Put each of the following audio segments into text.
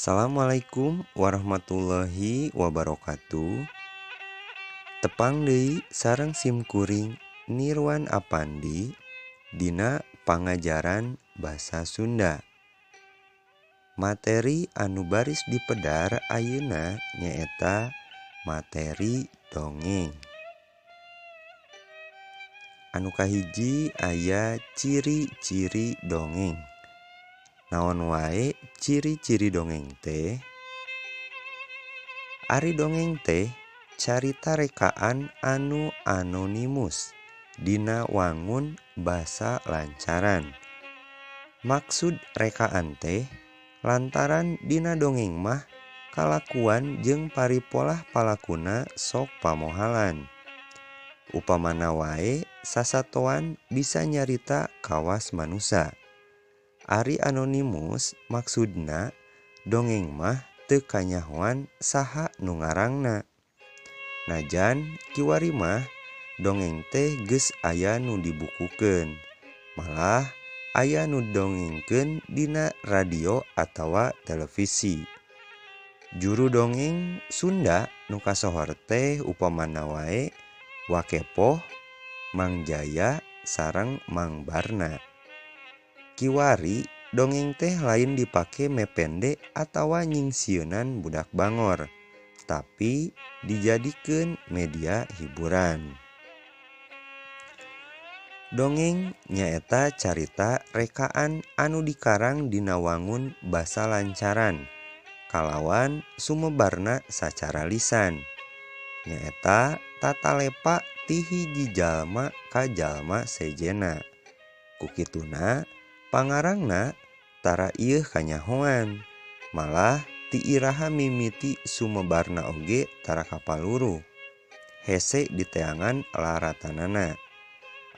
Assalamualaikum warahmatullahi wabarakatuh. Tepang deui sareng simkuring Nirwan Apandi dina pangajaran basa Sunda. Materi anu baris dipedar ayeuna nyaeta materi dongeng. Anu kahiji aya ciri-ciri dongeng. Naon wae ciri-ciri dongeng teh? Ari dongeng teh carita rekaan anu anonimus dina wangun basa lancaran. Maksud rekaan teh lantaran dina dongeng mah kalakuan jeung paripolah palakuna sok pamohalan. Upamana wae sasatoan bisa nyarita kawas manusa. Ari anonimus maksudna dongeng mah teu kanyahoan saha nu ngarangna. Najan kiwari mah dongeng teh geus aya nu dibukukeun, malah aya nu dongengkeun dina radio atawa televisi. Juru dongeng Sunda nu kasohor teh upamana wae Wakepoh, Mang Jaya sareng Mang Barna. Kiwari dongeng teh lain dipake mepende atawa nyingsieunan budak bangor, tapi dijadikeun media hiburan. Dongeng nyaeta carita rekaan anu dikarang dina wangun basa lancaran kalawan sumebarna sacara lisan. Nyaeta tatalepa ti hiji jalma ka jalma sejenna. Ku kituna pangarangna tara ieuh kanyahoan, malah ti iraha mimiti sumebarna oge tara kapaluruh. Hese diteangan laratanana.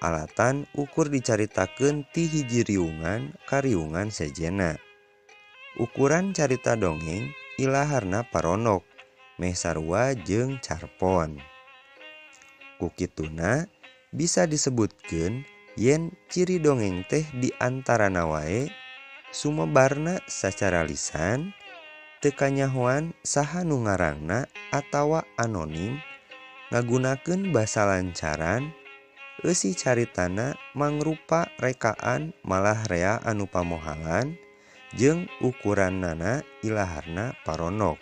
Alatan ukur dicaritakeun ti hiji riungan ka riungan sejenna. Ukuran carita dongeng ilaharna parondok, meh sarua jeung carpon. Ku kituna bisa disebutkeun yen ciri dongeng teh di antarana wae sumebarna sacara lisan, teu kanyahoan saha nu ngarangna atawa anonim, ngagunakeun basa lancaran, eusi caritana mangrupa rekaan malah rea anu pamohalan, jeung ukurannana ilaharna parondok.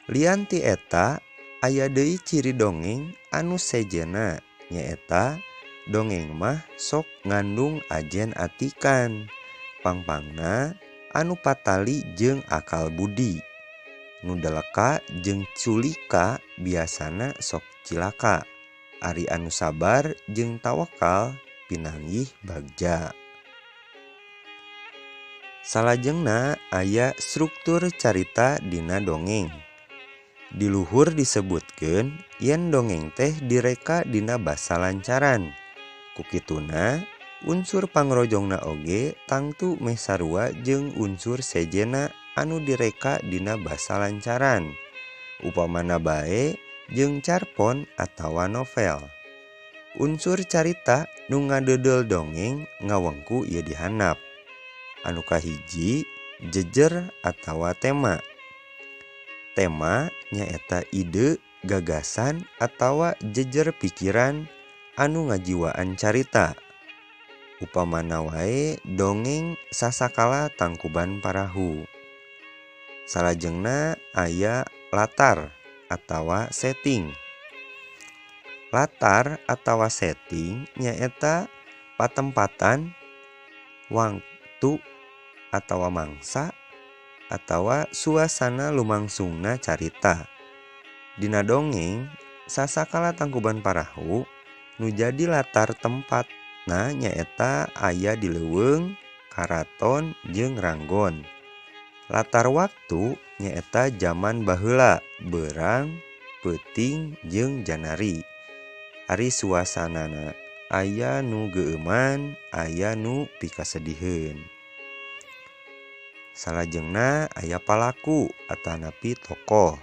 Lian ti eta aya deui ciri dongeng anu sejenna nyaeta dongeng mah sok ngandung ajen atikan, pangpangna anu patali jeung akal budi. Nu deleka jeung culika biasana sok cilaka, ari anu sabar jeung tawakal pinanggih bagja. Salajengna aya struktur carita dina dongeng. Di luhur disebutkeun yen dongeng teh direka dina basa lancaran. Ku kituna unsur pangrojongna oge tangtu meh sarua jeung unsur sejenna anu direka dina basa lancaran. Upamana bae jeung carpon atawa novel. Unsur carita nu ngadeudel dongeng ngawengku ieu dihandap. Anu kahiji jejer atawa tema. Tema nyaeta ide, gagasan atawa jejer pikiran anu ngajiwaan carita. Upamana wae dongeng Sasakala Tangkuban Parahu. Salajengna aya latar atawa setting. Latar atawa setting nyaeta patempatan, waktu atawa mangsa atawa suasana lumangsungna carita. Dina dongeng Sasakala Tangkuban Parahu nu jadi latar tempatna nyaeta aya di leuweung, karaton jeung ranggon. Latar waktu nyaeta jaman baheula, beurang, peuting jeung janari. Ari suasanana aya nu geueuman, aya nu pikasediheun. Salajengna aya palaku atanapi tokoh.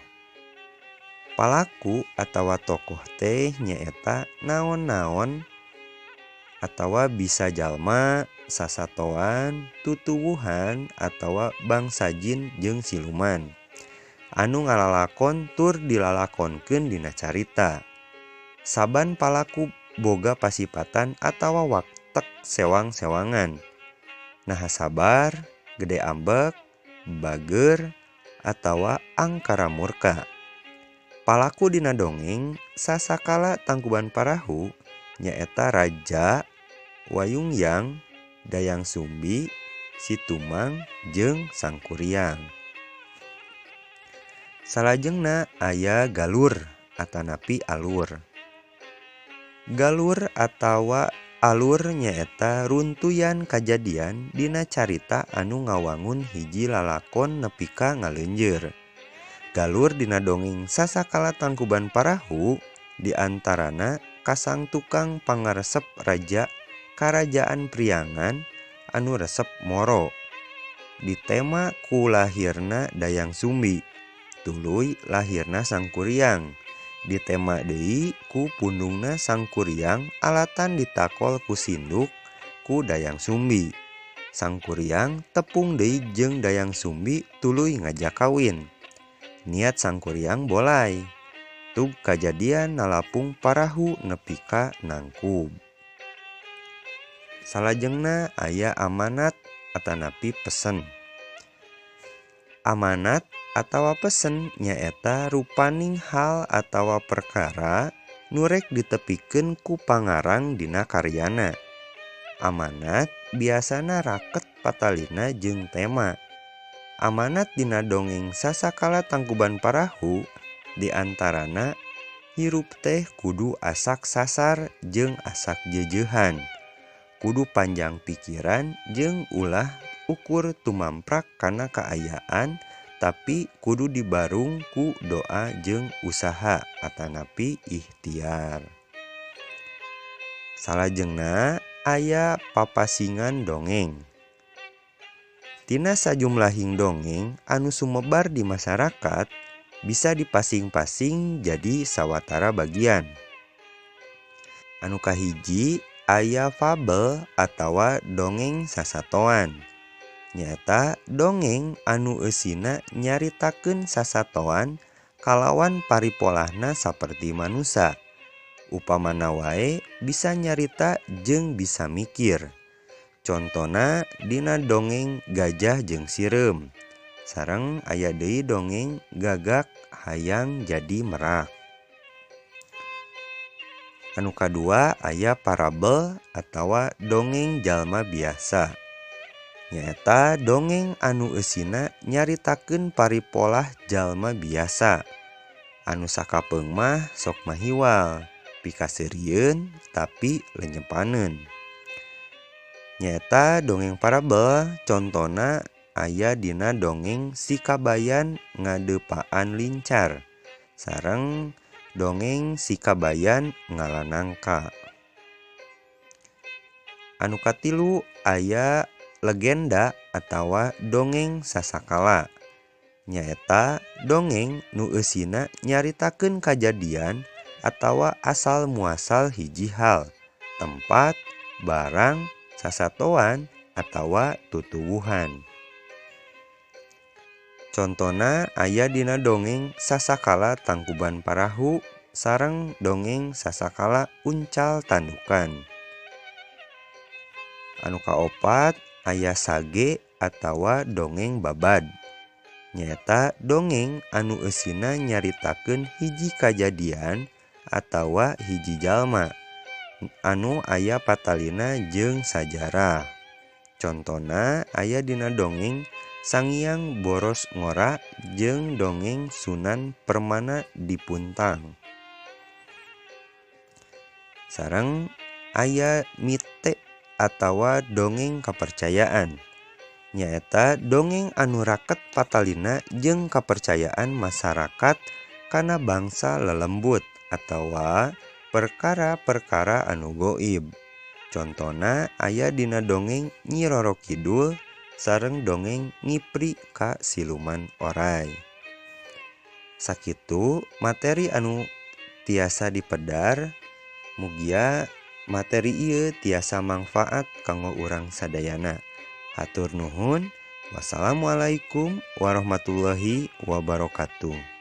Palaku atawa tokoh teh nyaeta naon-naon atawa bisa jalma, sasatoan, tutuwuhan atawa bangsa jin jeung siluman anu ngalalakon tur dilalakonkeun dina carita. Saban palaku boga pasipatan atawa waktek sewang-sewangan. Naha sabar, gede ambek, bager, atawa angkara murka. Palaku dina dongeng Sasakala Tangkuban Parahu nyaeta raja, Wayungyang, Dayang Sumbi, Si Tumang jeung Sangkuriang. Salajengna aya galur atanapi alur. Galur atawa alur nyaeta runtuyan kajadian dina carita anu ngawangun hiji lalakon nepi ka ngaleunjeur. Galur dina dongeng Sasakala Tangkuban Parahu diantarana kasang tukang pangaresep raja Karajaan Priangan anu resep moro. Ditema ku lahirna Dayang Sumbi, tuluy lahirna Sangkuriang. Ditema deui ku pundungna Sangkuriang alatan ditakol ku sinduk ku Dayang Sumbi. Sangkuriang tepung deui jeung Dayang Sumbi tuluy ngajak kawin. Niat Sangkuriang bolay. Tug kajadian nalapung parahu nepi ka nangkub. Salajengna aya amanat atanapi pesen. Amanat atawa pesen nyaeta rupaning hal atawa perkara nu rek ditepikeun ku pangarang dina karyana. Amanat biasana raket patalina jeung tema. Amanat dina dongeng Sasakala Tangkuban Parahu diantarana hirup teh kudu asak sasar jeung asak jeujeuhan, kudu panjang pikiran jeung ulah ukur tumamprak kana kaayaan, tapi kudu dibarung ku doa jeung usaha atanapi ikhtiar. Salajengna aya papasingan dongeng. Tina sajumlahing dongeng anu sumebar di masyarakat bisa dipasing-pasing jadi sawatara bagian. Anu kahiji aya fabel atawa dongeng sasatoan. Nyaeta dongeng anu eusina nyaritakeun sasatoan kalawan paripolahna saperti manusa. Upamana wae bisa nyarita jeung bisa mikir. Contona dina dongeng Gajah jeung Sireum. Sareng aya deui dongeng Gagak Hayang Jadi Merak. Anu kadua aya parabel atawa dongeng jalma biasa. Nyaeta dongeng anu eusina nyaritakeun paripolah jalma biasa. Anu sakapeung mah sok mahiwal, pikaseurieun tapi lenyepaneun. Nyaeta dongeng parabel contona aya dina dongeng Si Kabayan Ngadeupaan Lincar sareng dongeng Si Kabayan Ngala Nangka. Anu katilu aya legenda atawa dongeng sasakala. Nyaeta dongeng nu eusina nyaritakeun kajadian atawa asal muasal hiji hal, tempat, barang, sasatoan atawa tutuwuhan. Contona aya dina dongeng Sasakala Tangkuban Parahu sareng dongeng Sasakala Uncal Tandukan. Anu kaopat aya sage atawa dongeng babad. Nyaeta dongeng anu eusina nyaritakeun hiji kajadian atawa hiji jalma anu aya patalina jeung sajarah. Contona aya dina dongeng Sangiang Boros Ngora jeung dongeng Sunan Permana Dipuntang. Sareng aya mite atawa dongeng kapercayaan. Nyaeta dongeng anu raket patalina jeung kapercayaan masyarakat kana bangsa lelembut atawa perkara-perkara anu goib. Contona aya dina dongeng Nyi Roro Kidul sareng dongeng Ngipri ka Siluman Oray. Sakitu materi anu tiasa dipedar, mugia Materi ieu tiasa mangfaat kanggo urang sadayana. Hatur nuhun. Wassalamualaikum warahmatullahi wabarakatuh.